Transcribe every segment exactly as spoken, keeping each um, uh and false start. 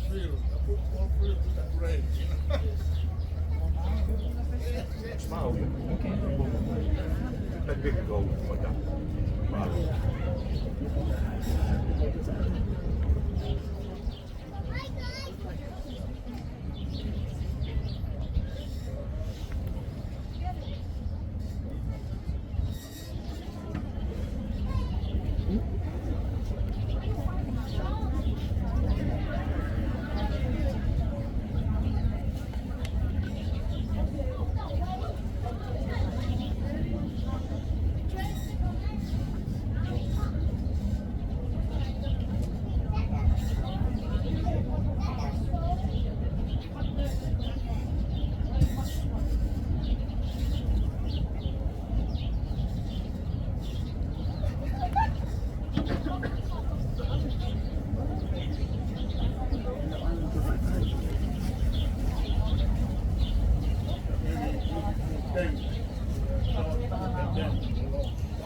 Field, the football field with the grass, you know. Wow. That big goal for that. Wow.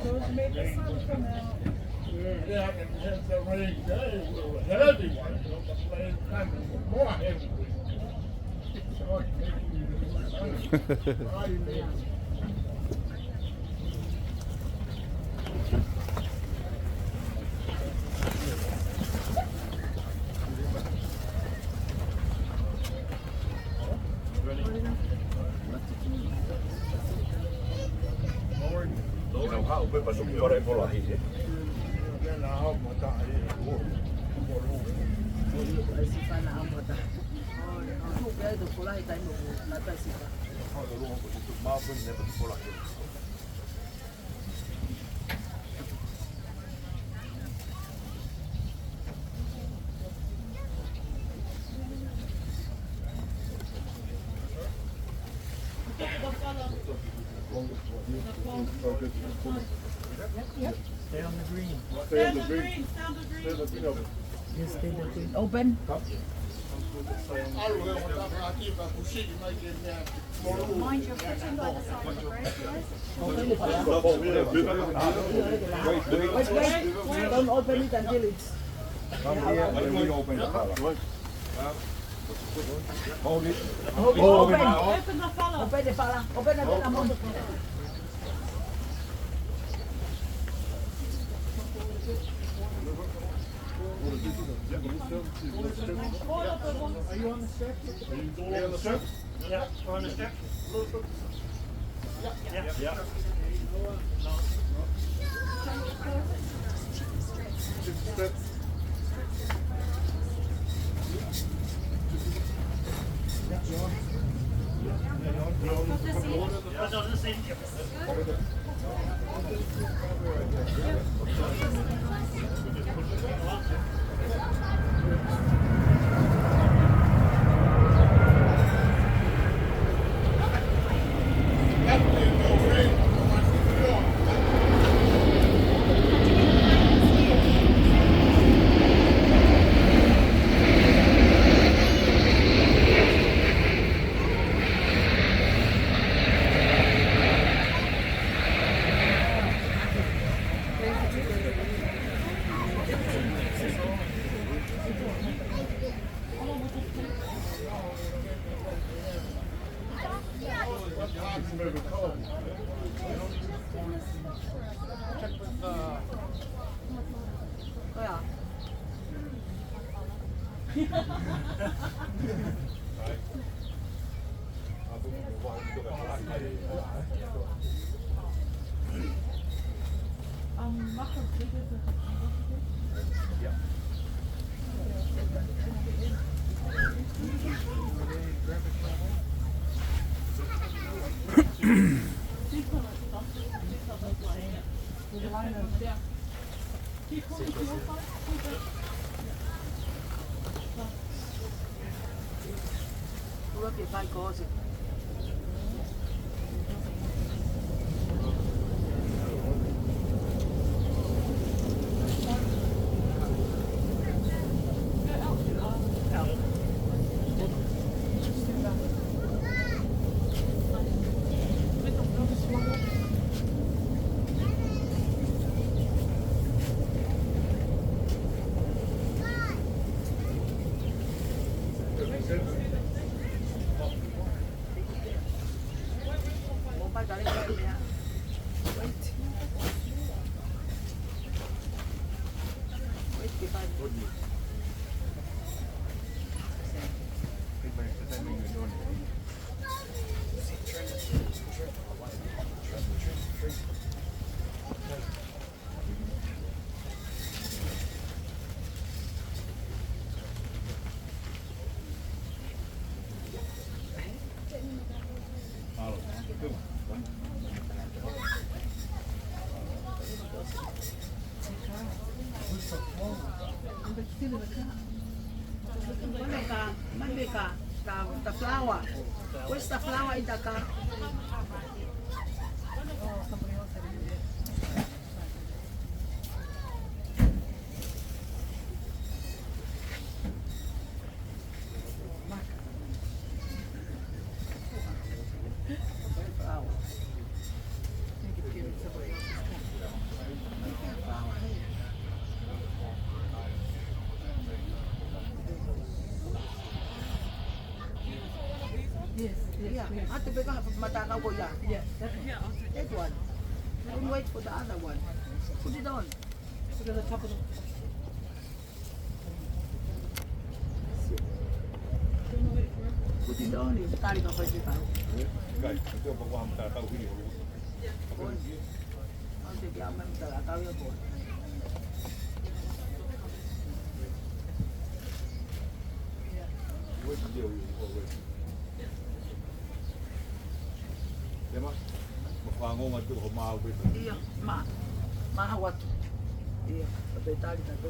Those make the sun come out. Yeah, and had the rain day, we were heavy one, you know, the rain coming, more heavy. Stay on the green. Stay on the green. Stay on the green. Yes, stay on the green. Open. Mind your foot by the side of the green, guys. Wait, wait. Don't open it until it's... Come here and we open the color. Hold it. Open. Open the color. Open the color. Open the color. Are you on the steps? Are you on the steps? Yeah, we're on the steps. Yeah, yeah. Maneka, maneka, the, the flower. Where's the flower in the car? Yes, yes, yeah, please. Atu pē ka matākau ko ia. Yeah, that one. That one. Don't wait for the other one. Put it on. Put it on the top of the Kuti toni, tali ka fai te kau. Kai, ito pa kua mata tau hili. Oi. Au te kia mata tau ia ko. Oi, te dia ui, oi, oi. Tema, mo fango nga tu ho mau pe. Ia, ma, ma hawatu. Ia, ka pe tali ka pe.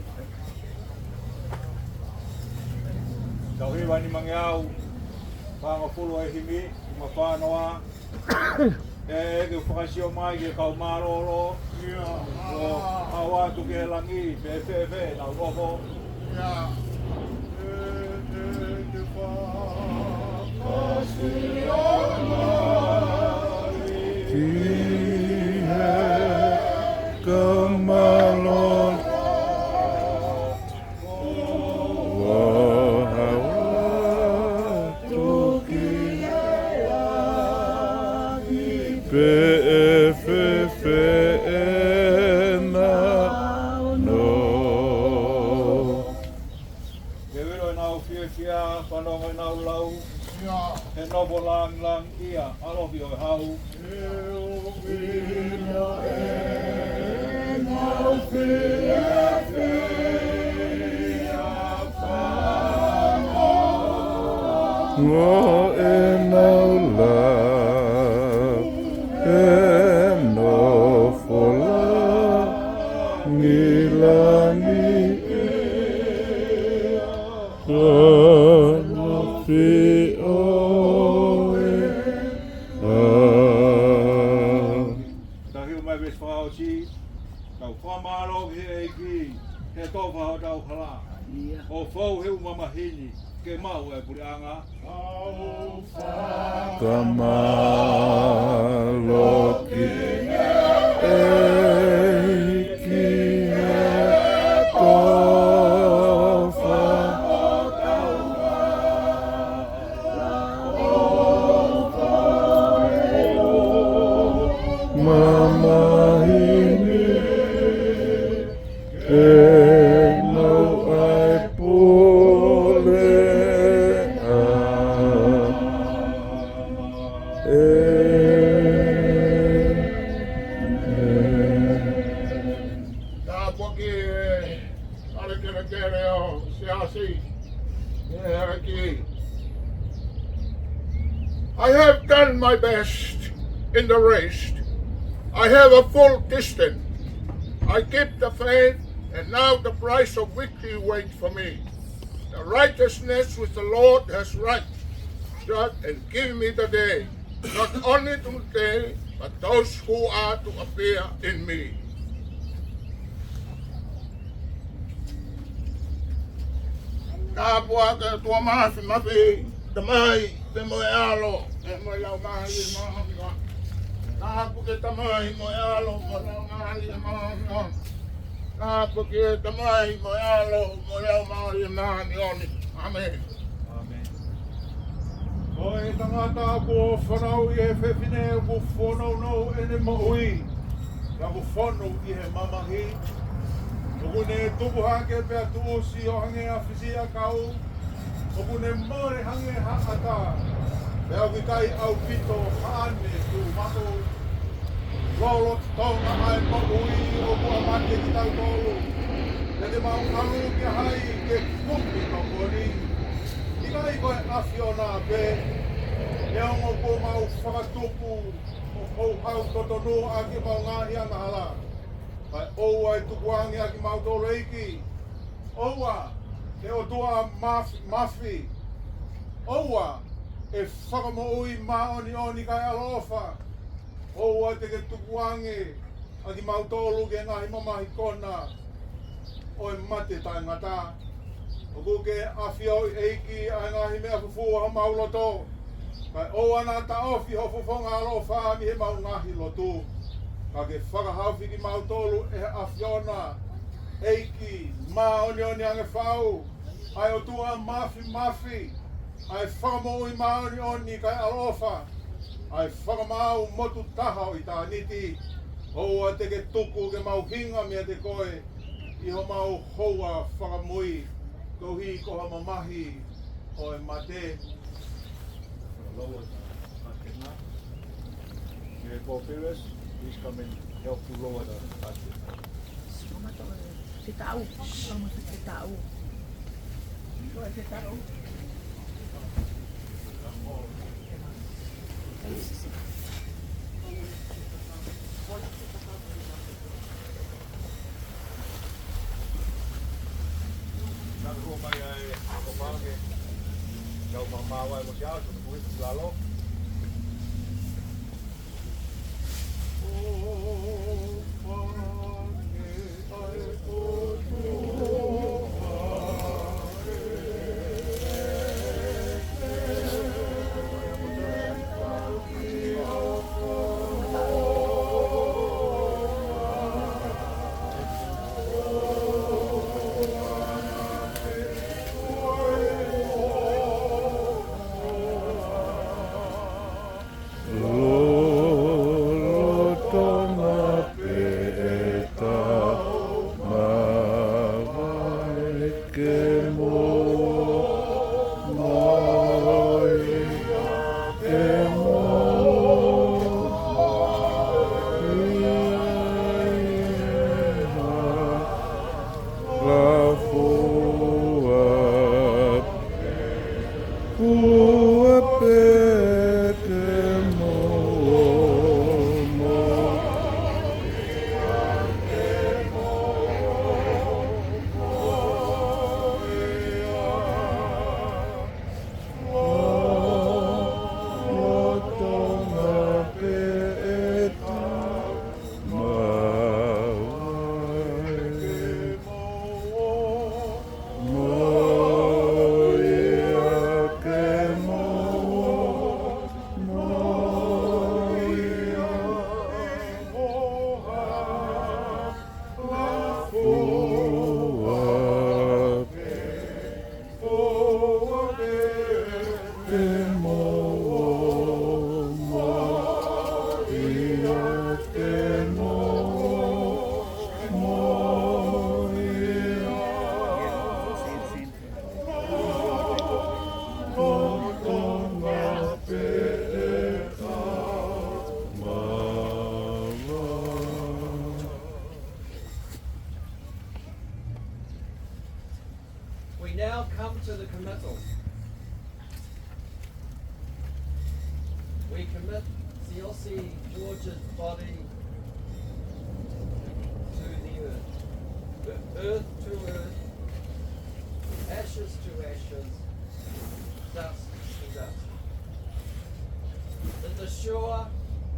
Tau hiva ni mangi au, fanga fulu e himi, ma fanoa. E, ke fakasio mai ke kau mālōlō. Ia. Ko, hawatu ke langi, pe, pe, pe, nau nofo. Pe e fēfē ʻena nō. Ke vilo ʻenau fiefia, fanongo ʻenau lau. He nofo langilangi ia, ʻalofi ʻo e hau. Ngo ʻenau lau, ʻenau fola, langilangi. Kalafi ʻo e ʻa. Tau hiu mai veesi fakaʻosi, tau fakamālō ki he ʻEiki, he tofa hotau hala. ʻO fou he ʻū mamahi ni, ke maʻu e puleʻanga. Fakamālō ki he ʻEiki he tofa. Mamahi ni. Ke maʻu ai puleʻanga. Tāpuaki e fale kelekele ʻo e Siasi. ʻEiki. I have done my best in the race. I have a full distance. I keep the faith, and now the prize of victory waits for me. The righteousness which the Lord has wrought, wrought and given me today, not only to today, but those who are to appear in me. Tāpuaki e ʻOtua Mafimafi, Tamai, pea mo e ʻAlo, pea mo e Laumālie Māʻoniʻoni. Tāpuaki e Tamai mo e ʻAlo mo e Laumālie Māʻoniʻoni. Tāpuaki e Tamai mo e ʻAlo mo e Laumālie Māʻoniʻoni. ʻĀmeni. ʻĀmeni. Ko e tangata kuo fanauʻi ʻe he fefine ʻoku fonounou ʻene moʻui, pea kuo fonu ʻi he mamahi. ʻOku ne tupu hake pea tuʻusi ʻo hangē ha fisiʻiʻakau, ʻoku ne mole hangē ha ʻata, pea ʻoku ʻikai ʻaupito haʻane tuʻumaʻu. Lolotonga ʻa e moʻui ʻoku mate kitautolu, pea te mau ʻalu kia hai ke kumi tokoni? ʻIkai ko e ʻAfiona pē, neongo kuo mau fakatupu ʻo houhau totonu ʻaki ʻemau ngaahi angahala, kae ʻoua ʻe tukuange ʻa kimautolu ʻEiki. ʻOua ʻe ʻOtua māfimafi. ʻOua ʻe Fakamoʻui māʻoniʻoni kae ʻaloʻofa. ʻOua te ke tukuange ʻa kimautolu ki he ngaahi mamahi kona ʻo e mate taʻengata. ʻOku ke ʻafioʻi ʻEiki ʻa e ngaahi meʻa fufū ʻo homau loto. Kae ʻoua naʻa taʻofi ho fofonga ʻaloʻofa mei heʻemau ngaahi lotu. Ka ke fakahaofi kimautolu ʻe he ʻAfiona, ʻEiki māʻoniʻoni ange fau, ʻa e ʻOtua māfimafi, ʻa e Fakamoʻui māʻoniʻoni kae ʻaloʻofa, ʻa e Fakamaau motu taha ʻo ʻitāniti. ʻOua te ke tuku ke mau hinga meiate koe ʻi homau houa fakamui, koeʻuhi ko ha mamahi ʻo e mate. Lower the basket now. If you have four pillars, please come and help to lower the basket. Sio mai ki he tau. Sio mai ki he tau. Ko e tau. Nā, rua mai ai, ko Pāke. Kau mamau ai mo te au, so kui ki lalo. Lolotonga pē ʻetau mavahe ke mo, mo ia ke mo, ia ia ha la fua, fua pē ke mo, mo, lolotonga pē ʻetau mavahe ke mo, mo ia ke mo, mo ia ke mo, la fua pē, fua pē ke mo, mo ia ke mo, mo ia. We now come to the committal. We commit C L C George's body to the earth, earth to earth, ashes to ashes, dust to dust. In the sure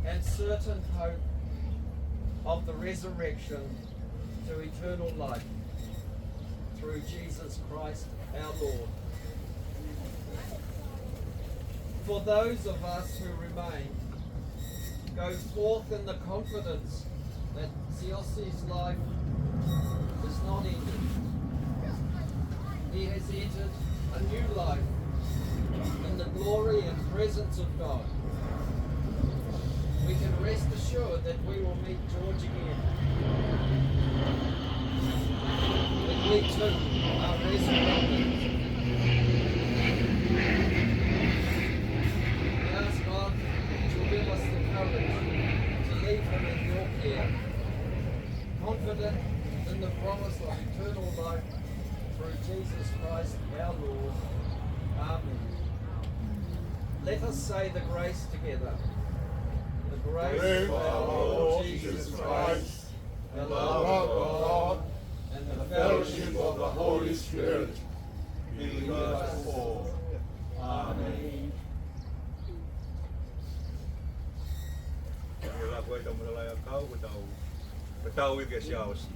and certain hope of the resurrection to eternal life through Jesus Christ our Lord. For those of us who remain, go forth in the confidence that C L C's life is not ended. He has entered a new life in the glory In the presence of God. We can rest assured that we will meet George again. When we too are resurrected. We ask God to give us the courage to leave him in your care, confident in the promise of eternal life through Jesus Christ our Lord. Amen. Let us say the grace together. The grace of our Lord Jesus Christ, the love of God, and the fellowship of the Holy Spirit be with us all. Amen. Ia la ko e tau malala ia kau, ko tau, ko tau i ke sia osi.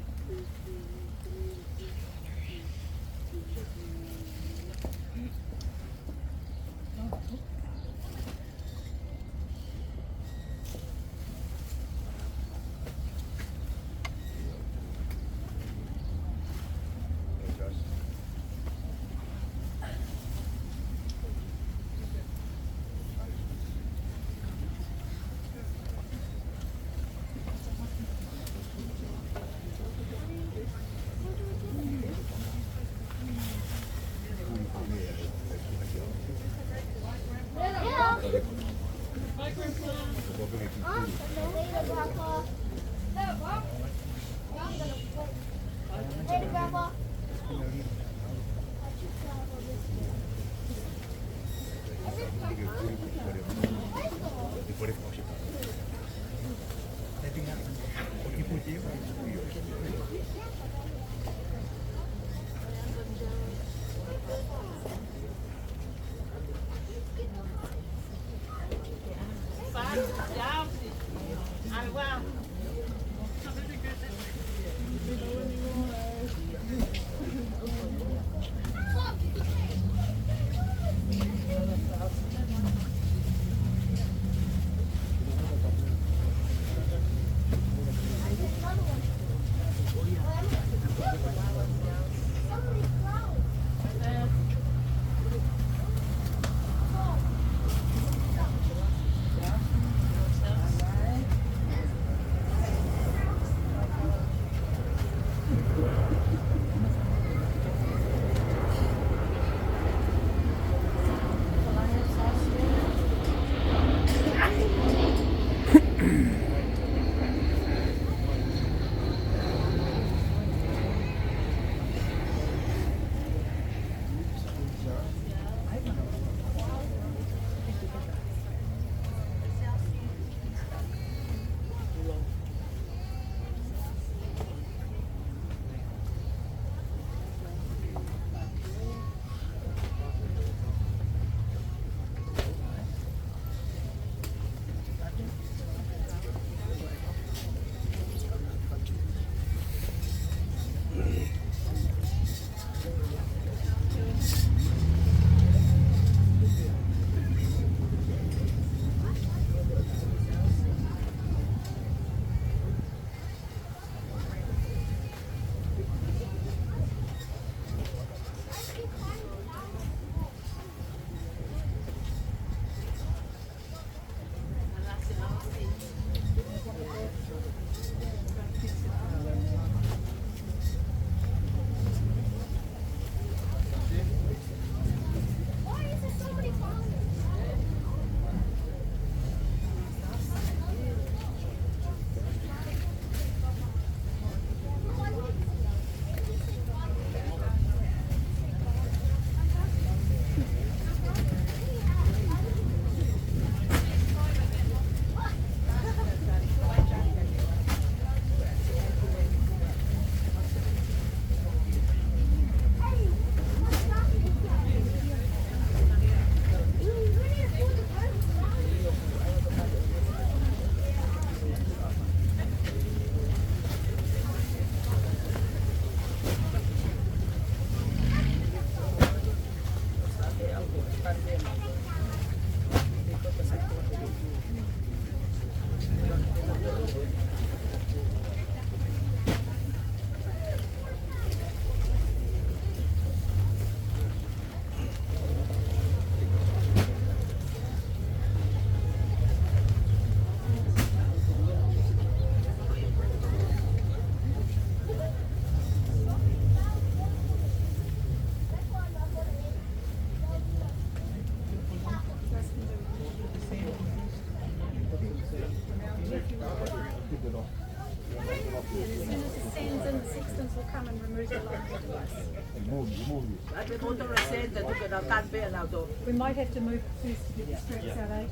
Move, move. Ate moto la senta tu ke na tan pe na to. We might have to move first to get the straps out, eh?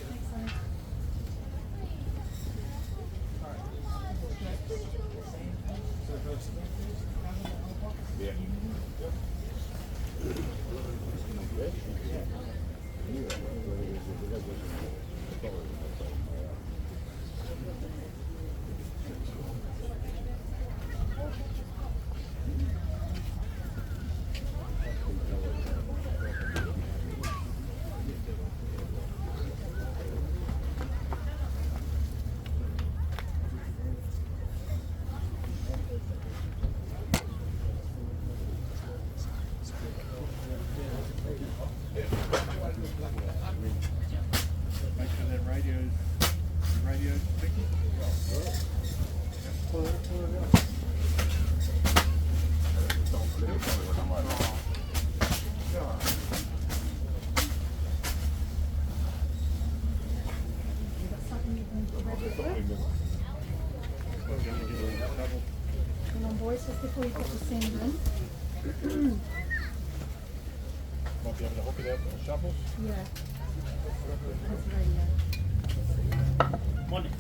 Thanks, honey. Make sure that radio's, the radio's picking. Pull it, pull it up. You got something you can grab it with? Come on, boys, just before you put the sand in. Might be able to hook it up with a shovel. Yeah. That's a radio. Morning.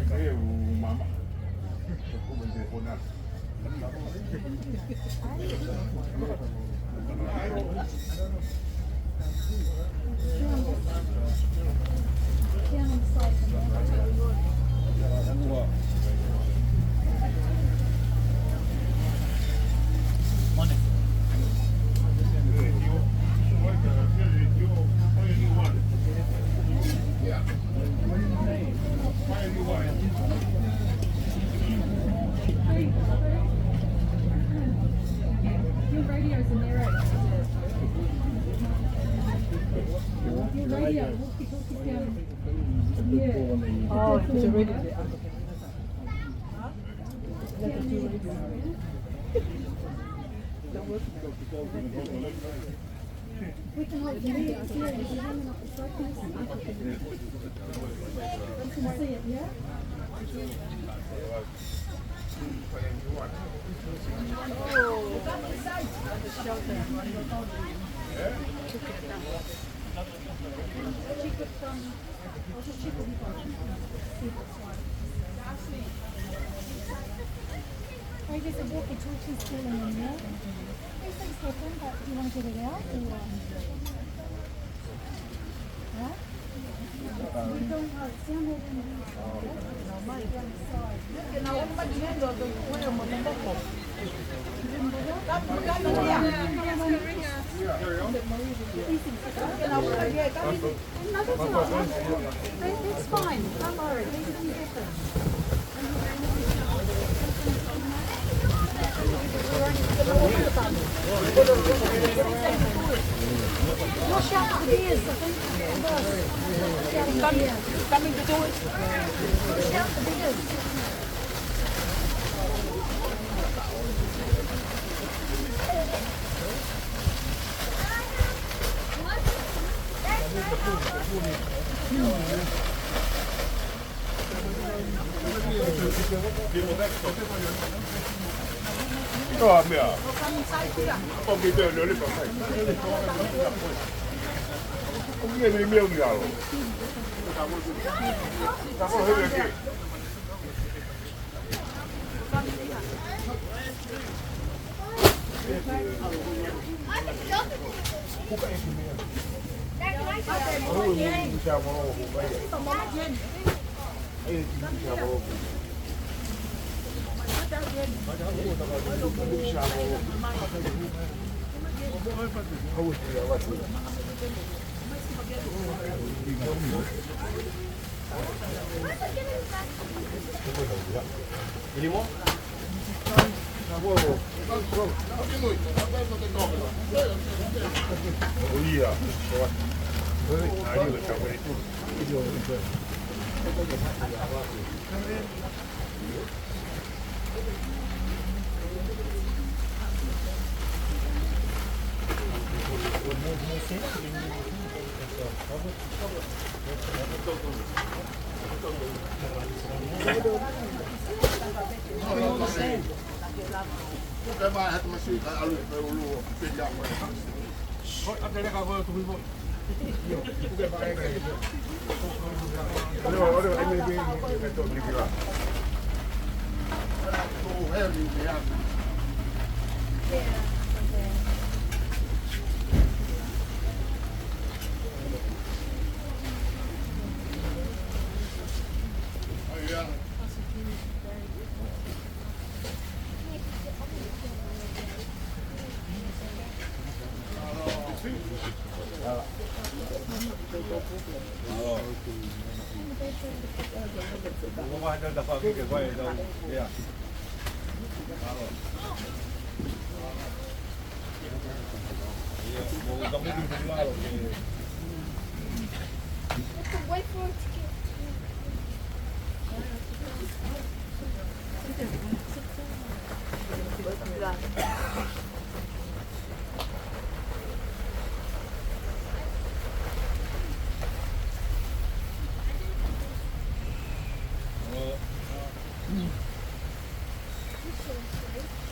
Hey, mama. Your radio's in there, eh? Your radio, walkie-talkie down. Yeah. Oh, it's already there. We can, like, yeah, yeah, yeah, yeah. You can see it, yeah? Hey, there's a walkie-talkie still in there. These things happen, but do you want to get it out or? Huh? We don't know. It's down there in the, down the side. These things happen. No, that's all right. That, that's fine. Don't worry. These things happen. Wash out the beers, I think. Coming, coming to do it. Wash out the beers. Toa mea. Ko mi te lele pa kai. Ko mi e mea mi alo. Ka mo hele ke.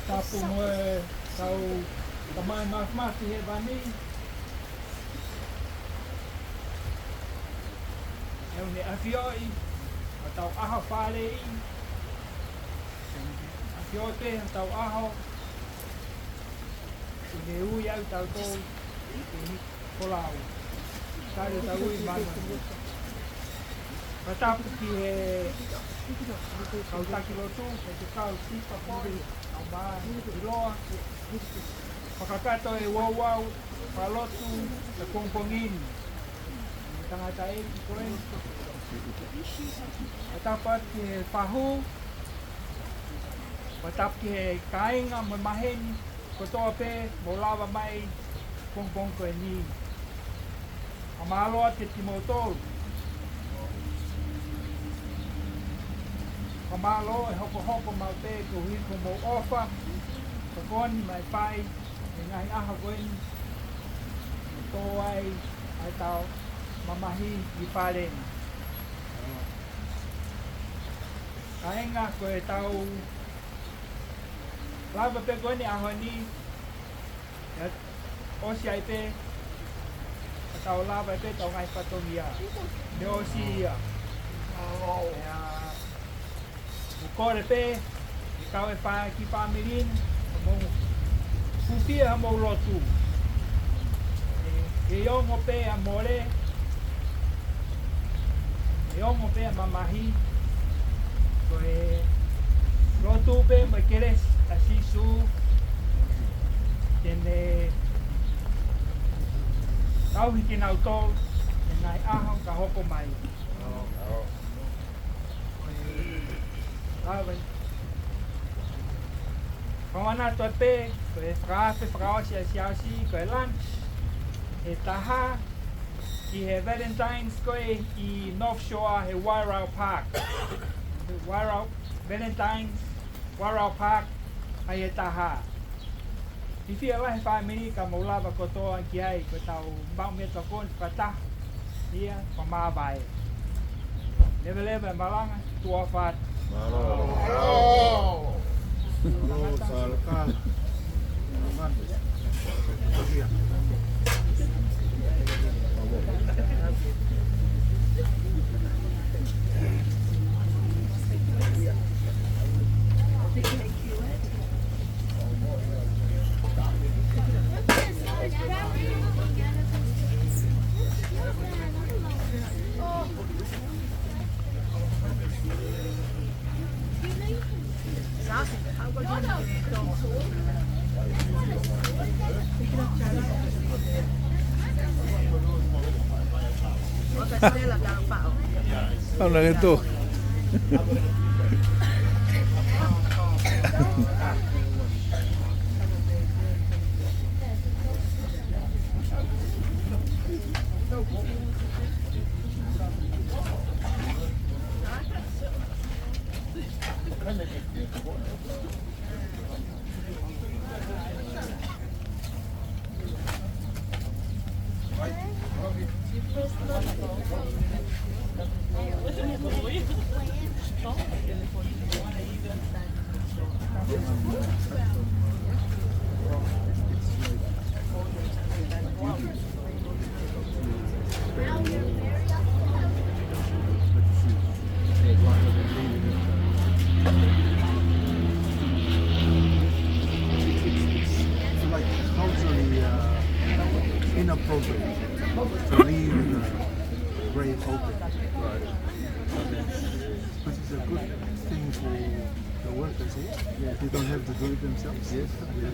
Tapu mo e kau Tamai Māfimafi ʻi hēvani. ʻOku ne ʻafioʻi hotau ʻaho fālei. ʻAfioʻi pē hotau ʻaho. ʻOku ne ui ʻa kitautolu ki he folau. Tali ʻetau ui, mālō. Fakatapu ki he kau taki lotu, ki he kau Sipa Poi, ʻa Mā ʻIloa. Fakakakato e ouau fakalotu ʻo e pongipongi ni. Mo e tangataʻeiki ko ē. Fakatapu ki he fahu. Fakatapu ki he kāinga mo e maheni kotoa pē ʻoku mou lava mai he pongipongi ko eni. Fakamālō atu kiate kimoutolu. Fakamālō e hokohoko maʻu pē koeʻuhi ko hoʻomou ʻofa, tokoni mai fai he ngaahi ʻaho ko eni, ʻo tō ai ʻa ʻetau mamahi ʻi fale ni. Kāinga, ko ʻetau lava pē ko eni ʻaho ni, ʻe ʻosi ai pē, ʻe tau lava pē ʻetau ngaahi fatongia. Ne ʻosi ia. ʻIa, ʻoku kole pē, ʻe kau e fā-, kiʻi fāmili ni, ʻo mou hūfia hoʻomou lotu. ʻE, ʻe ongo pē ʻa mole, ʻe ongo pē ʻa mamahi, ko e lotu pē mo e kelesi ʻa Sīsū, ke ne tauhi kinautolu he ngaahi ʻaho ka hoko mai. Ko e lava. Kawana toe pē, ko e fakaafe fakaʻosi ʻa e Siasi, ko e lunch, ʻe taha, ki he Valentine's ko ē ʻi North Shore he Wairau Park. Wairau, Valentine's, Wairau Park, ʻa ia ʻe taha. Fiefia lahi e fāmili ka mou lava kotoa ki ai, ko ʻetau maʻu meʻatokoni fakataha ia, fakamāvae. Leveleva e malanga, tuʻa ʻofa atu. Mālō. Mālō, Salaka. Ana ngeto. It's like culturally uh, inappropriate to leave the grave open. Right. Which is a good thing for the workers here. Yeah. They don't have to do it themselves. Yes. Yeah.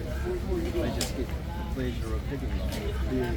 They just get the pleasure of digging. Yeah.